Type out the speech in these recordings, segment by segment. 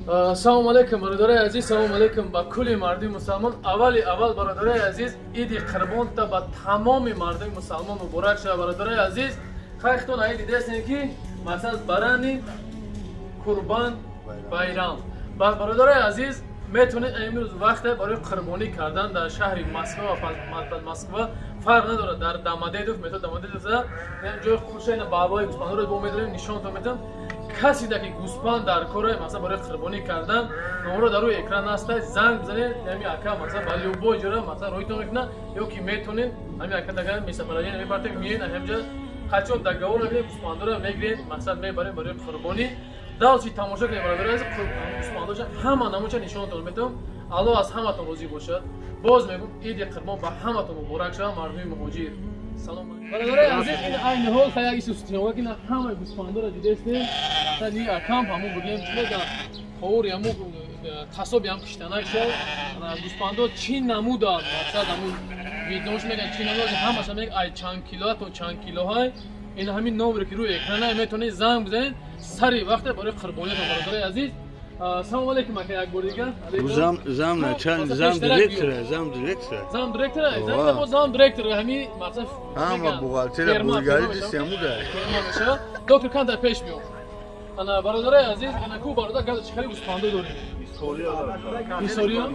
Салом алейкум, бародарои азиз, салом алейкум ба кулли мардуми мусалмон. Аввали аввал, бародарои азиз, иди қурбонта ба тамоми мардуми мусалмон муборак шавад, бародарои азиз. Хайхтон аи дидестем, ки мақсад барани Курбан Байрам. Бародарои азиз, метавонед имрӯз вақте барои қурбонӣ кардан дар шаҳри Москва ва Москва фарқ надорад, дар Домодедово, метро Домодедово ҷои хушай баъбои гӯспандоро бо медорем, нишонтон метавон. Касе ки гӯспанд дар кора, масалан, барои қурбонӣ кардан, номро дар рӯи экран аста, занг бизанед. Ҳами ака, масалан, ба любой ҷора, масалан, роҳитон мекунад ё ки метонед ҳами ака дага местоположение мепартем, миен ҳамҷа қачон договор мекунед, гӯспандоро мегиред, масалан, мебаред барои қурбонӣ. Дальше тамошо кунед, бародари азиз, гӯспандоша ҳама намуча нишонтон метавон. Аллоҳ аз ҳаматон розӣ бошад. Боз мегӯм, иди қурбон ба ҳаматон муборак шавад, мардуми муҳоҷир. Салом, бародари азиз. Ин айни ҳол як исустиёга ки ҳамаи гӯспандоро дидестем. Ни акам ҳамун бигем, чи мегӯям, ховури ҳамун қассоби ҳам киштанак шав. Гӯспандо чӣ намуданд, мақсад ҳамун виднош мегӯянд, чӣ намуд ҳамаша мег, ай чанд кило то чанд килоҳай. Ин ҳамин номере ки рӯи экрана, метавонед занг бизанед сари вақте барои қурбониятон, бародари азиз. Салом алейкум, ака, як бор дигар. Зам, зам начальник, зам директора, зам директора. Зам директора, зам зам директор ҳами мақсад. Ҳама бухгалтерия, бухгалтерия семуда. Доктор канда пеш биё. Ана, бародари азиз, ана ку бародар газ чӣ хеле гӯспандо дорем. Исория.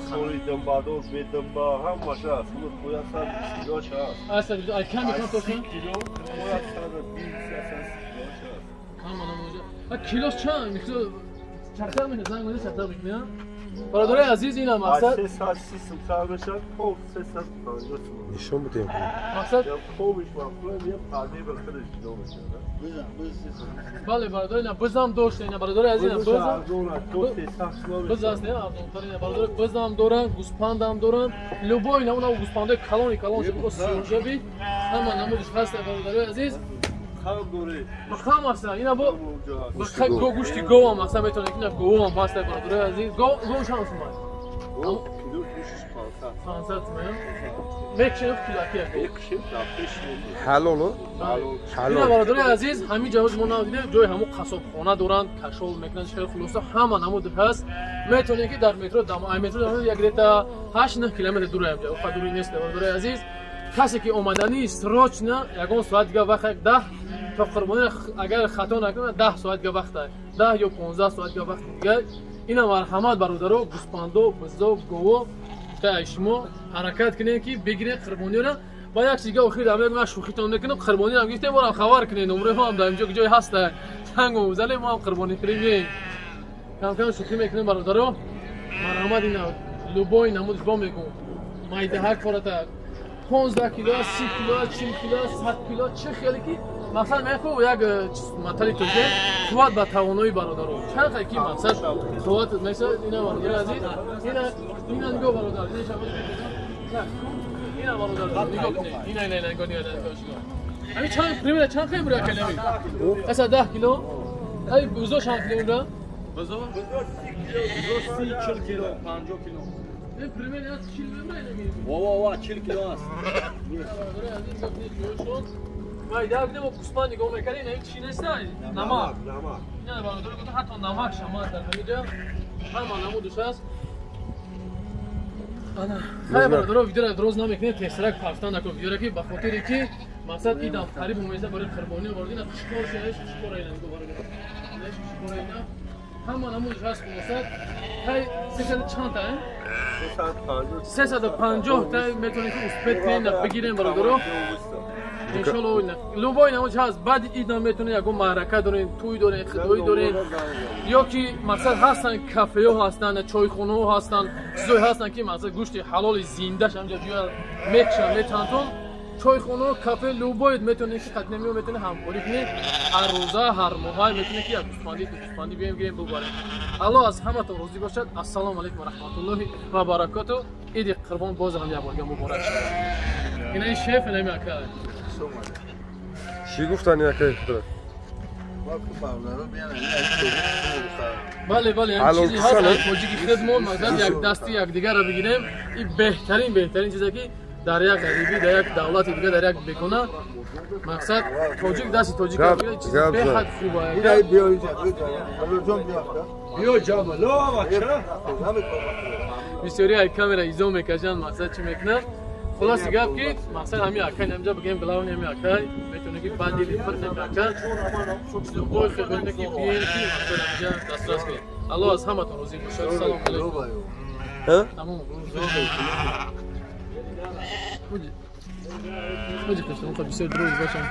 Исори, думбадор, бедумба, ҳамаша аст. Бояд 120 кило аст. Аста, ай кам мекунам то кило, бояд 120, 130 кило аст. Ҳама намуҷа. А килос чанд? Миқдор чақдар мешавад, занг мезанед, чақдар мекунед. Бародари азиз, ина мақсад 330 сум сар мешавад, то 350 сум. Нишон бидем. Мақсад хобиш маъқул, я парда ба худаш ҷудо мешавад. Бале, бародари, ина бизам дошт, ина, бародари азиз, ина бизам. Биз аст, не, арзонтар ина, бародари, бизам доранд, гӯспандам доранд. Любой намуна гӯспандои калони калон шуд, сиёжаби ҳама намудиш ҳаст, бародари азиз. Хам доред. Хам аст, ина бо гӯшти гов ҳам аст, метавонед, ина гов ҳам ҳаст, бародари азиз. Гов гов чанд сум аст? Гов кило гӯштиш 500. 500 сум. Мекшем килаки. Мекшем, дар пеш. Ҳалолу? Ҳалол. Ина, бародари азиз, ҳамин ҷо мо нав дидем, ҷои ҳамун қассобхона доранд, кашол мекунанд, хеле хулоса ҳама намуд ҳаст. Метавонед ки дар метро, ай метро як где-то 8-9 километр дур ҳам ҷо, дури нест, бародари азиз. Касе ки омаданӣ срочно, ягон соат дига вақт, 10 то қурбонӣ, агар хато накунам, 10 соат дига вақт, 10 ё 15 соат дига вақт дига. Ина марҳамат, бародаро, гӯспандо, бизо, гово, ай шумо ҳаракат кунед, ки бигиред қурбониро. Ба як чиз дига охир дар мегӯям, шӯхитон мекунам, қурбониро гирифтем, борам хабар кунед, номраи мо ҳам дар инҷо ҷой ҳаста, занг мезанем, мо ҳам қурбонӣ кунем, меем. Кам кам шӯхӣ мекунем, бародаро. Марҳамат, ина любой намудш бо мегӯм, майдаҳак кората 15 кило, 30 кило, 40 кило, 100 кило, чӣ хеле ки мақсад мехо. Як матали тоҷик: қувват ба тавонои, бародаро, чанд хел ки мақсад қувват мешавад. Ина, бародари азиз, ина, ина нигоҳ, бародар, ина шаб, ина, бародар, нигоҳ кунед, ина, ина, ина, нигоҳ, нигоҳ, нигоҳ, ҳамин чанд примерно чанд хел бура калами аса 10 кило. Ай бузо чанд кило бура? Бузо? Бузо 30, 40 кило, 50 кило. Ин примерно 40 мебра ина. Ва, ва, ва, 40 кило аст. Бародари азиз, нигоҳ кунед ҷояшон. Майда будем, гӯспанд нигоҳ мекардем, ин чӣ нест, намак. Ина, бародари, гуфта, ҳатто намак шамад дар ҳаминҷа ҳама намудаш аст. Ана хай, бародаро, видеоро дроз намекунем, тезрак пафтан накун видеоро, ки ба хотире ки мақсад идам қариб омеза барои қурбонӣ овардин. Қишқор шаеш, қишқора ина нигоҳ, бародар, қишқора, ина ҳама намудаш ҳаст. Хулосат, хай, 300 чанд та? 350 та метавонед ки успеть кунед, бигирем, бародаро, иншолло. Любой намуд ҳаст. Баъди идам метавонед, ягон маърака дорем, тӯй дорем, хидоӣ дорем, ё ки мақсад ҳастанд, кафеҳо ҳастанд, чойхонаҳо ҳастанд, чизое ҳастанд, ки мақсад гӯшти ҳалоли зиндаш ҳамҷа ҷоя мекшанд, метавонтон. Чойхонаҳо, кафе, любой метавонед ки қатнемиё метавонед ҳамкорӣ кунед. Ҳар рӯза, ҳар моҳа метавонед ки як гӯспанди, ду гӯспанди биёем, гирем, бубарем. Аллоҳ аз ҳаматон розӣ бошад. Ассалому алайкум ва раҳматуллоҳи ва баракоту. Иди қурбон боз ҳам як борга муборак шавад. Инаи шеф, инами ака. Чӣ гуфтани, акаи Қудрат? Бале, бале, чизи ҳаст, тоҷики худмон, мақсад як дасти якдигарро бигирем, ин беҳтарин, беҳтарин чизе ки Дар як ғарибӣ, дар як давлати дига, дар як бегона, мақсад тоҷик дасти тоҷик чизи беҳад хуба. Бисёри ай камера изо мекашанд, мақсад чӣ мекунанд. Хулоси гап ки мақсад ҳами акай намҷа бигем, главни ҳами акай метавонед ки бандили пир ҳами ака любой хидмате ки биен ки мақсад ҳамҷа дастрас кунед. Аллоҳ аз ҳаматон розӣ бошад. Салом алейкум. Тамом. Хоҷи қиштон, бисёр дурӯз бошам.